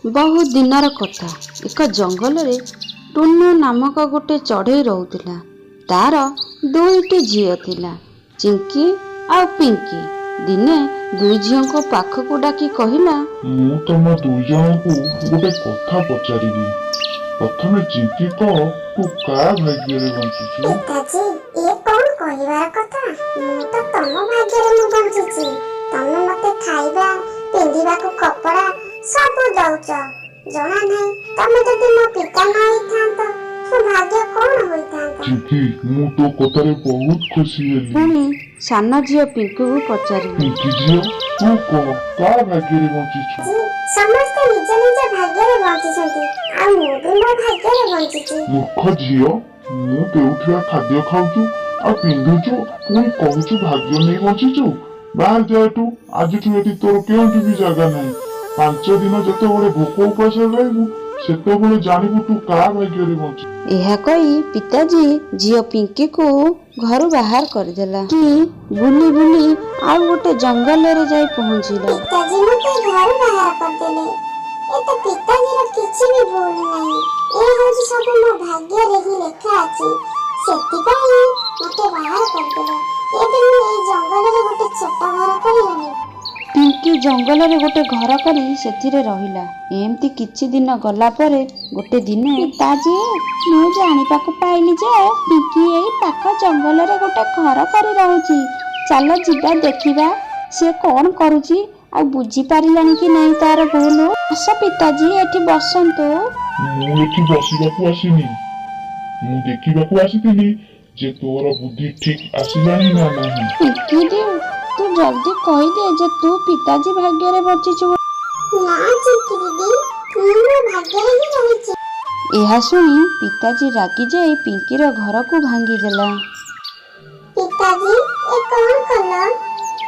ବହୁତ ଦିନର କଥା, ଏକ ଜଙ୍ଗଲରେ ଟୁନୁ ନାମକ ଗୋଟେ ଚଢ଼େଇ ରହୁଥିଲା। ତାର ଦୁଇଟି ଝିଅ ଥିଲା, ଚିଙ୍କି ଆଉ ପିଙ୍କି। ଦିନେ ଦୁଇ ଝିଅଙ୍କ ପାଖକୁ ଡାକି କହିଲା, ମୁଁ ତମ ଦୁଇ ଜଣଙ୍କୁ ଗୋଟେ କଥା ପଚାରିବି। ପ୍ରଥମେ ଚିଙ୍କି କହ, ତୁ କାହା ଭାଗ୍ୟରେ ବଞ୍ଚିଛୁ? ପିତାଜୀ, ଇଏ କଣ କହିବାର କଥା? ମୁଁ ତ ତମ ଭାଗ୍ୟରେ ମୁଁ ବଞ୍ଚିଛି। ତମେ ମତେ ଖାଇବା, ପିନ୍ଧିବାକୁ କପଡ଼ା ସବୁ ଦଉଛ। ଜଣା ନାହିଁ, ତମେ ଯଦି ମୋ ପିତା ନ ହେଇଥାନ୍ତ, ମୋ ଭାଗ୍ୟ କଣ ହୋଇଥାନ୍ତା। ଚିଙ୍କି, ମୁଁ ତୋ କଥାରେ ବହୁତ ଖୁସି ହେଲି। ପୁଣି ସାନ ଝିଅ ପିଙ୍କିକୁ ପଚାରିଲା, ପିଙ୍କି ଝିଅ, ତୁ କହ, କାହା ଭାଗ୍ୟରେ ବଞ୍ଚିଛୁ? ଜି, ସମସ୍ତେ ନିଜ ନିଜ ଭାଗ୍ୟରେ ବଞ୍ଚିଛନ୍ତି ଆଉ ମୁଁ ବି ମୋ ଭାଗ୍ୟରେ ବଞ୍ଚିଛି। ମୂର୍ଖ ଝିଅ, ମୁଁ ଦେଉଥିବା ଖାଦ୍ୟ ଖାଉଛୁ ଆଉ ପିନ୍ଧୁଛୁ, ପୁଣି କହୁଛୁ ଭାଗ୍ୟ ନେଇ ବଞ୍ଚିଛୁ। ବାହାର ଯା ଏଠୁ, ଆଜିଠୁ ଏଠି ତୋର କେଉଁଠି ବି ଜାଗା ନାହିଁ। 5 ଦିନ ଯେତେବେଳେ ଭୋକ ଉପାସରେ ରହିବୁ, ସେତେବେଳେ ଜାଣିବୁ ତୁ କାହା ଭାଗ୍ୟରେ ବଞ୍ଚି। ଏହା କହି ପିତାଜୀ ଝିଅ ପିଙ୍କିକୁ ଘରୁ ବାହାର କରିଦେଲା କି ବୁଲି ବୁଲି ଆଉ ଗୋଟେ ଜଙ୍ଗଲରେ ଯାଇ ପହଞ୍ଚିଲା। ପିତାଜୀ ମତେ ଘରୁ ବାହାର କରିଦେଲେ। ଏ ତ ପିତାଜୀର କିଛି ବି ଭୁଲ ନାହିଁ। ଏ ହଉଛି ସବୁ ମୋ ଭାଗ୍ୟରେ ହିଁ ଲେଖା ଅଛି, ସେଥିପାଇଁ ମତେ ବାହାର କରିଦେଲେ। ଏବେ ମୁଁ ଏଇ ଜଙ୍ଗଲରେ ଗୋଟେ ଛୋଟ ଘର କରି ରହିବି। ପିଙ୍କି ଜଙ୍ଗଲରେ ଗୋଟେ ଘର କରି ସେଥିରେ ରହିଲା। ଏମିତି କିଛି ଦିନ ଗଲା ପରେ ଗୋଟେ ଦିନେ, ପିତାଜୀ, ମୁଁ ଜାଣିବାକୁ ପାଇଲି ଯେ ପିଙ୍କି ଏଇ ପାଖ ଜଙ୍ଗଲରେ ଗୋଟେ ଘର କରି ରହୁଛି। ଚାଲ ଯିବା, ଦେଖିବା ସେ କଣ କରୁଛି ଆଉ ବୁଝିପାରିଲାଣି କି ନାହିଁ ତାର ଭୁଲ। ଆସ ପିତାଜୀ, ଏଠି ବସନ୍ତୁ। ମୁଁ ଏଠି ବସିବାକୁ ଆସିନି। ମୁଁ ଦେଖିବାକୁ ଆସିଥିଲି ଯେ ତୋର ବୁଦ୍ଧି ଠିକ ଆସିଲାଣି ନା ନାହିଁ। ପିଙ୍କି ଦି, ତୁ ଜଲ୍ଦି କହିଦେ ଯେ ତୁ ପିତାଜୀ ଭାଗ୍ୟରେ ବଞ୍ଚିଛୁ। ନା ଚିଙ୍କି ଦିଦି, ମୁଁ ମୋ ଭାଗ୍ୟରେ ହିଁ ରହିଛି। ଏହା ଶୁଣି ପିତାଜୀ ରାଗି ଯାଇ ପିଙ୍କିର ଘରକୁ ଭାଙ୍ଗିଦେଲା। ପିତାଜୀ, ଏ କଣ କଲ?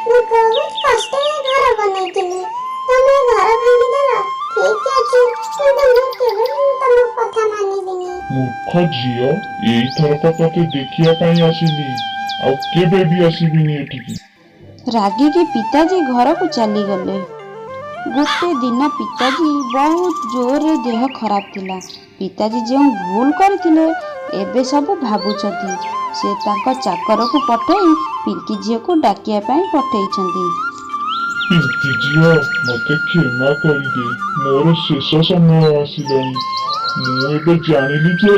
ମୁଁ ବହୁତ କଷ୍ଟରେ ଘର ବନେଇଥିଲି, ତମେ ଘର ଭାଙ୍ଗିଦେଲ। ଠିକ ଅଛି, କିନ୍ତୁ ମୁଁ କେବେ ବି ତମ କଥା ମାନିବିନି। ମୂର୍ଖ ଝିଅ, ଏଇଥରକ ତତେ ଦେଖିବା ପାଇଁ ଆସିଲି, ଆଉ କେବେ ବି ଆସିବିନି ଏଠିକି। ରାଗିକି ପିତାଜୀ ଘରକୁ ଚାଲିଗଲେ। ଗୋଟେ ଦିନ ପିତାଜୀ ବହୁତ ଜୋରରେ ଦେହ ଖରାପ ଥିଲା। ପିତାଜୀ ଯେଉଁ ଭୁଲ କରିଥିଲେ ଏବେ ସବୁ ଭାବୁଛନ୍ତି। ସେ ତାଙ୍କ ଚାକରକୁ ପଠେଇ ପିଙ୍କି ଝିଅକୁ ଡାକିବା ପାଇଁ ପଠେଇଛନ୍ତି। ପିଙ୍କି ଝିଅ, ମତେ କ୍ଷମା କରିଦେ। ମୋର ଶେଷ ସମୟ ଆସିଲାଣି। ମୁଁ ଏବେ ଜାଣିଲି ଯେ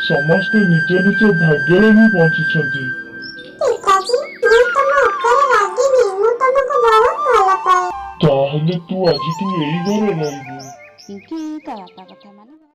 ସମସ୍ତେ ନିଜ ନିଜ ଭାଗ୍ୟରେ ହିଁ ବଞ୍ଚିଛନ୍ତି। ପିତାଜୀ, ମୁଁ ତମ ଉପରେ ରାଗିନି। ମୁଁ ତମକୁ ବହୁତ ଭଲ ପାଏ। ତାହେଲେ ତୁ ଆଜିଠୁ ଏଇ ଘରେ ରହିବୁ। ପିଙ୍କି ତା ବାପା କଥା ମାନି